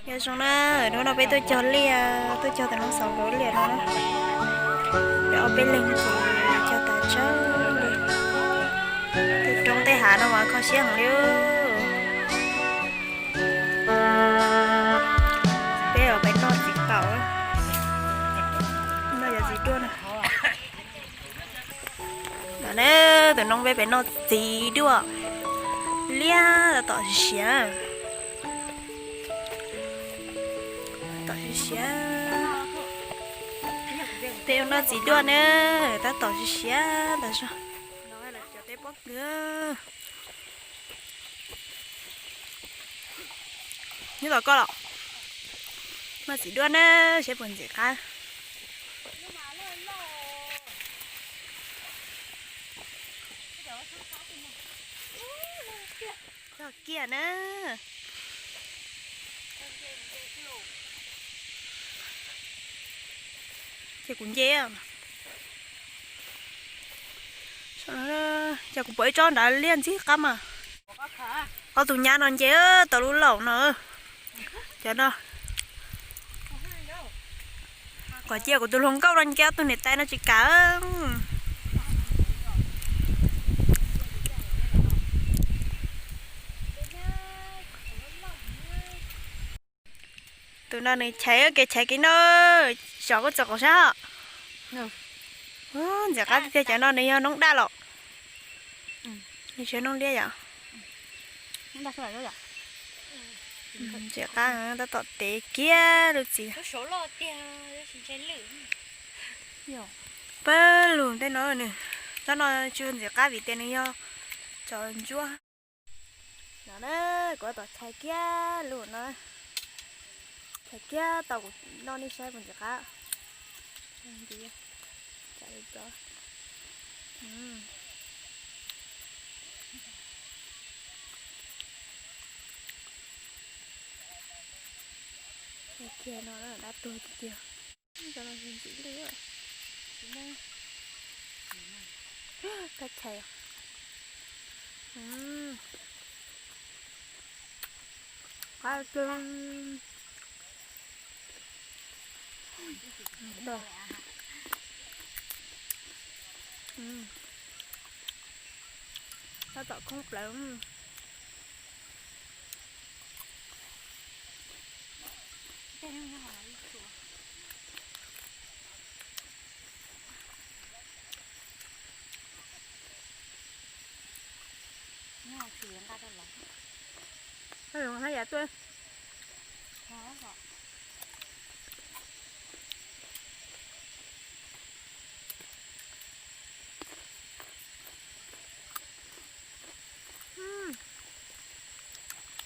Nyob zoo na, hnub no peb tuaj cog liaj, tuaj cog tus noob xauv nkaus liaj no na. Peb ob peb leeg ces cog tas tsawg li. Tej roob tej hav no mas kho siab heev li. Peb los pem noj txiv qaum, noj cov txiv duaj no. No ne, tus noob peb pem noj txiv duaj, liaj tab tom siav, tab tom siav. Peb noj txiv duaj ne, tab tom siav tas zog. Cov teb pob kws nyob tom koj los. Noj txiv duaj na, seb puas ntxim qab. Txog kiag na. Ces kuv nce, ces kuv pom ib tsob nrad liaj ntxim qab mas. Ob tug nyab no nce tau lub laum no. Cov no, kom cia kuv tus hluas nkauj no nce ob tug niam tais no tsis kam. Tus no nws chais kev chais kev no, zos kuj txog qaum sab. Ntxim qab tiag tiag, cov no nws yog noob daj los. Nws tsis yog noob liab yom. Ntxim qab, tab tom tev kiag lub txiv. Pab lug tej no nws, tsob no tsis ntxim qab vim tias nws yog cov ntsuab. No na, kuv tab tom chais kiag lub no, chais kiag tau kuv noj nej saib puas ntxim qab. Kiag no dab tuag tiag tiag. Cov no ntxim li, kab chais. Qab, tab tom khoob plaws.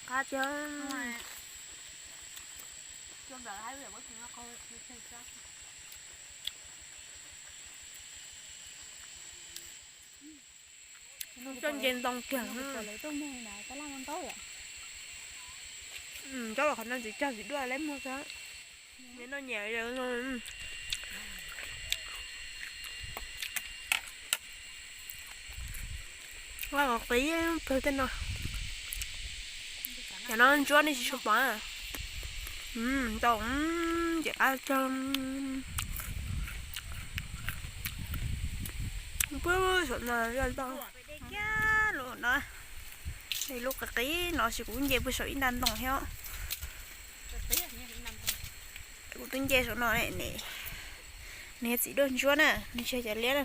Qab tiag. Coj nce ntoo kiag. Coj los qhov no tsis cog txiv duaj lawm muag xwb. Noj nyiam. Ua qhov qis pawg tej no. Cov no ntsuab nej tsis tshua pom. Ntau, ntxim qab tag. Pw saum no ntau. Kiag lub no, lub qis qis no ces kuv nce pw saum ib nta ntoo thiab. Kuv twb nce saum no ne. Nws yog txiv duaj ntsuab na, nws tsis yog cov liab na.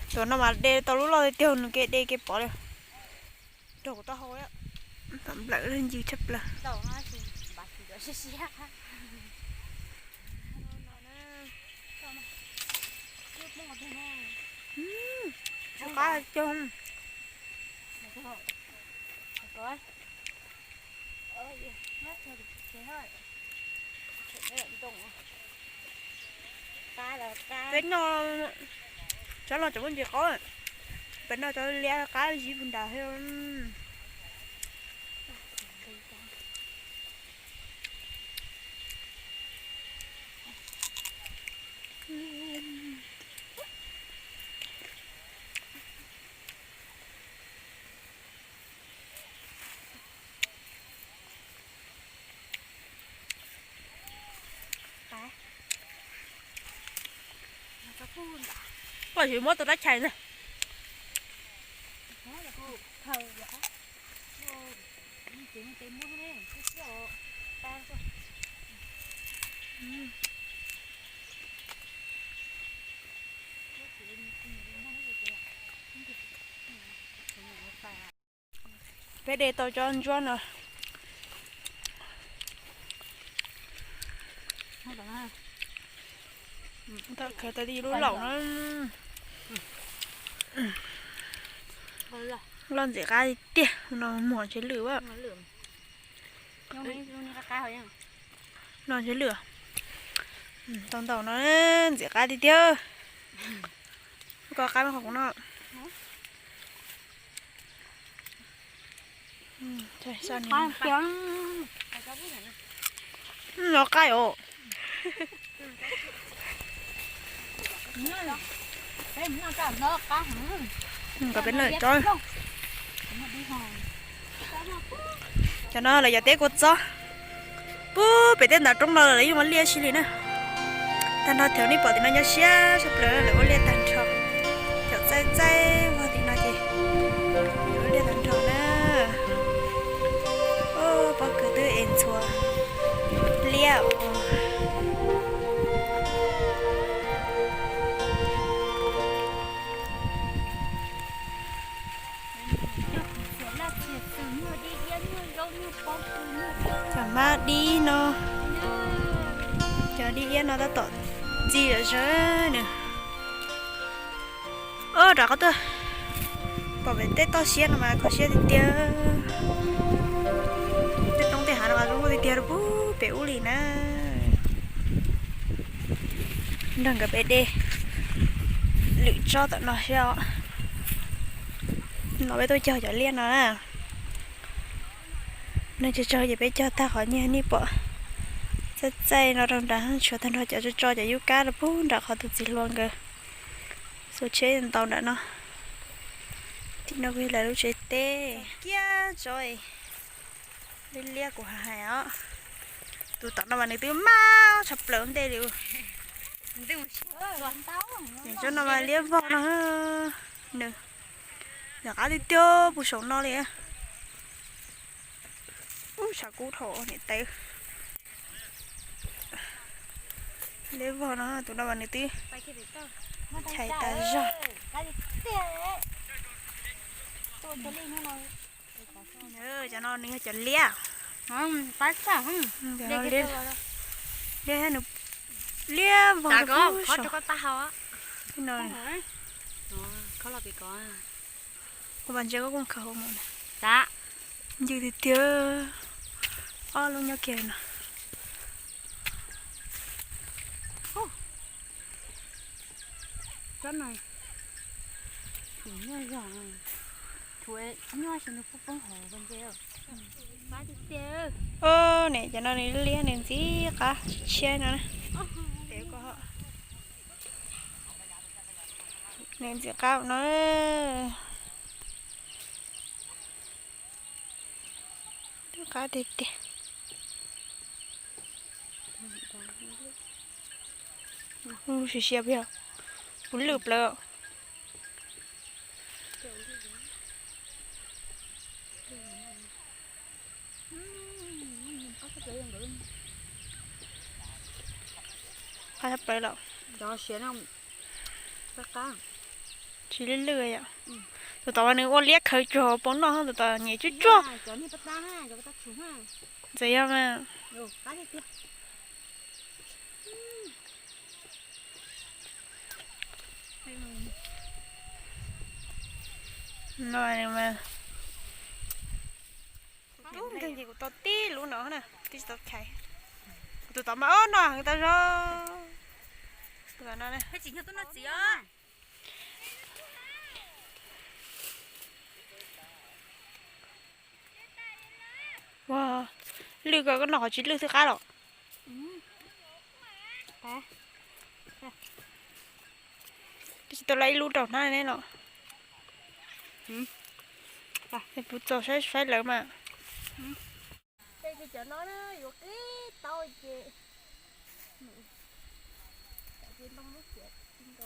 Tus no mas de tau lub loj tiag tiag, nws kev de kev pov li. Raug kuv taub hau, nplawm ncig tshaj plaws. Qab cog. Peb noj, tsob no cov muaj ntsis qaub, peb noj cov liab qab zib puag nrad thiab. Koj tsis muab tus dab chais na. Peb de tau cov ntsuab no. Tau khaws tau lub laum no. Loj ntxim qab tiag no, muag ntshe lwj a. Loj ntshe lwj. Tau ntau no, ntxim qab tiag tiag. Koj qab qhov kuv no. Lov qaib os. Kom peb noj tso. Cov no lawv cov teb kua txob. Pub pem tej ntav roob no lawv yeej ua liaj ib si li na. Tag nrho thaum nej pom tim no nyob siab tshaj plaws lawv ua liaj tag nrho. Cov txaij txaij vog tim no ces ua liaj tag nrho na. Pob kws twb ev ntxhua liab os. Txawm hmab dib no, cov dib iab no tab tom txi zom zaws nws. Rov qab tuaj pom pem tej toj siab no mas kho siab tiag tiag. Tej roob tej hav no mas zoo nkauj tiag tiag rau pub pem ub li na. Nrog nkawd pem de lwm tsob tom no xwb os. No peb tuaj cog cov liaj no na. Neeg tsawg tsawg ces peb cog tag qhov nyiaj nej pom txaij txaij no rau nrad, tshuav tag nrho cov tso tso cov yub kab rau pub nram qhov tus txiv hluas nkawd xuas tsheb ntau nram no. Tim no kuj yog lawv lub tsev teb kiag tso. Liab liab kuv hais os. Tus tom no mas nws twb maj tshaj plaws ntej li. Nim tsob no mas liab vog no. Nws, nws qab tiag tiag puag saum no li. Ub, tshav kub dhau niam tais. Liab vog no, tus no mas nws twb chais tas zog. Cov no nws yog cov liab. Liab, liab vog. Ua mas ntsia koj kuj khaws hauv mus. Ncw tiag tiag. Ob lub nyob kiag no. Niam, cov no nws liab nws ntxim qab tshiab no. Nws ntxim qab no. Qab tiag tiag. Siab siab peb, kuv lwj plaws. Qab tshaj plaws lawm. Tsis lwj lwj yom. Tus tom mas nws ua liab khaws tsuag pov noj, tus tom nyem tsuj tsuag. Txawm yog mas. No mas, tub nkeeg ces kuv tau tib lub no na, twb tsis tau chais. Kuv tus tom mas ob no heev tau zog. Tus tom no na. Ua, lwj ko koj noj qhov tsis lwj twb qab los. Twb tsis tau lawm ib lub rau hnab ne los. Puv txaus saib saib lawv mas. Cov no yuav qib tau ces, ces ntoo lub tiam.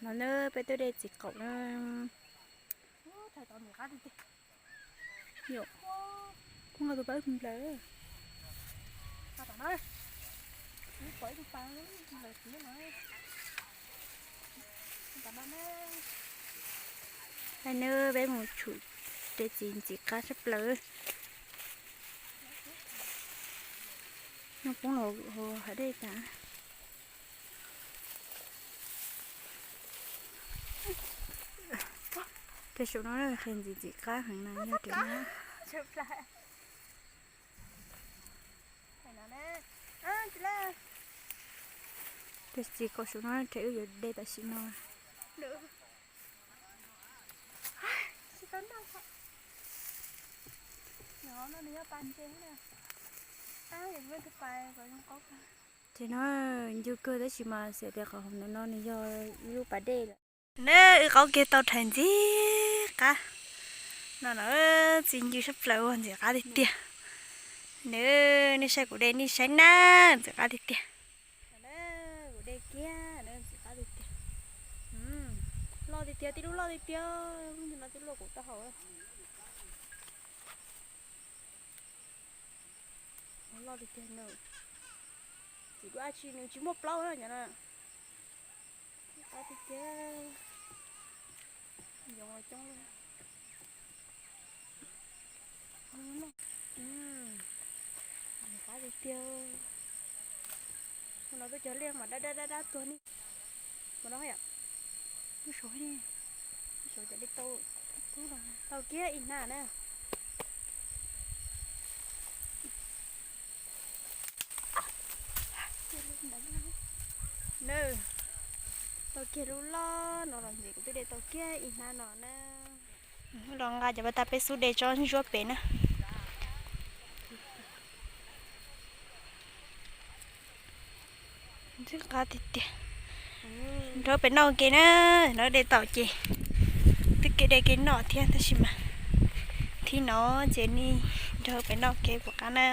No na peb twb de txiv qaum na. Yom, kuj nqa tus pab nplawm. Ai na, peb mus tshum de txiv ntxim qab tshaj plaws. Noj poob los hauv hav dej tas. Tej saum no qhia ntxim ntxim qab heev na yog tias na. Tej txiv qaum saum no rhe wb yuav de tam sim no. Ces no ncw kawg tab sis mas xav tias qhov hauv ntawm no nws yog ib lub pas dej lawm. Nws wb qaub kiag tau rhais ntxim qab no na, txiv ncw sab plaws ua ntxim qab tiag tiag. Nws, nej saib kuv de nej saib na, ntxim qab tiag tiag. Kuv de kiag ntxim qab tiag tiag. Loj tiag tiag, tib lub loj tiag tiag, lub no tib loj kuv tau haus. Loj tiag tiag no. Txiv dua tsi nws tsis muaj plaub na cov no. Qab tiag tiag. Yoov los coob li. Qab tiag tiag. Mus no tuaj cog liaj mas dab dab dab dab tuag ni. Mus no yom. Lub saud, lub saud cov dej tau, tau kiag ib hnab na. Tau kiag lub loj no los ntxiv kuv twb de tau kiag ib hnab no na. Los nqa cov pas tas peb xub de tsob ntsuab pem na. Ntxim qab tiag tiag. Nrog peb noj ke na, no de tau ces twb kev de kev noj thiab tab sis mas thib no ces nej nrog peb noj ke puas qab na.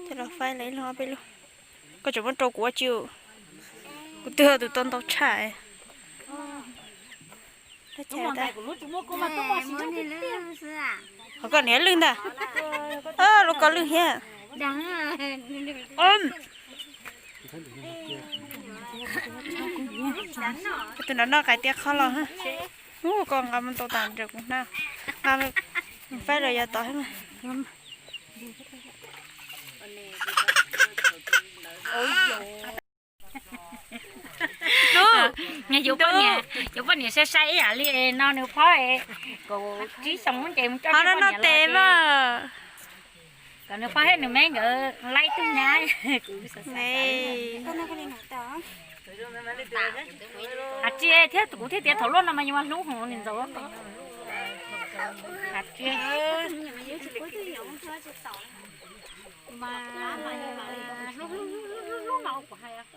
Coj los faib los ib lub ob peb lub. Koj tseem muab rau kuv ua tsi? Kuv twb yog tus tau ntau tshaj. Ho koj niam lwj ntag. Lub koj lwj thiab. Tus no noj qais tiab qhob los. Ub, koj nqa mus tau tas nram kuv na. Nqa faib los yog tod. Tub, yus poj niam sai sai ib yam li no nws phob kaum tsib xyoo ces mus coj noj tes mas. Kom nws phob thiab nws me nkawd laib tug nyab. Has tsi thiab kuv thiaj tias thaum luaj no mas yus mas hlub hov nws ntxaus. Has tsi. Mas hlub hlub hlub hlub no kuv hais.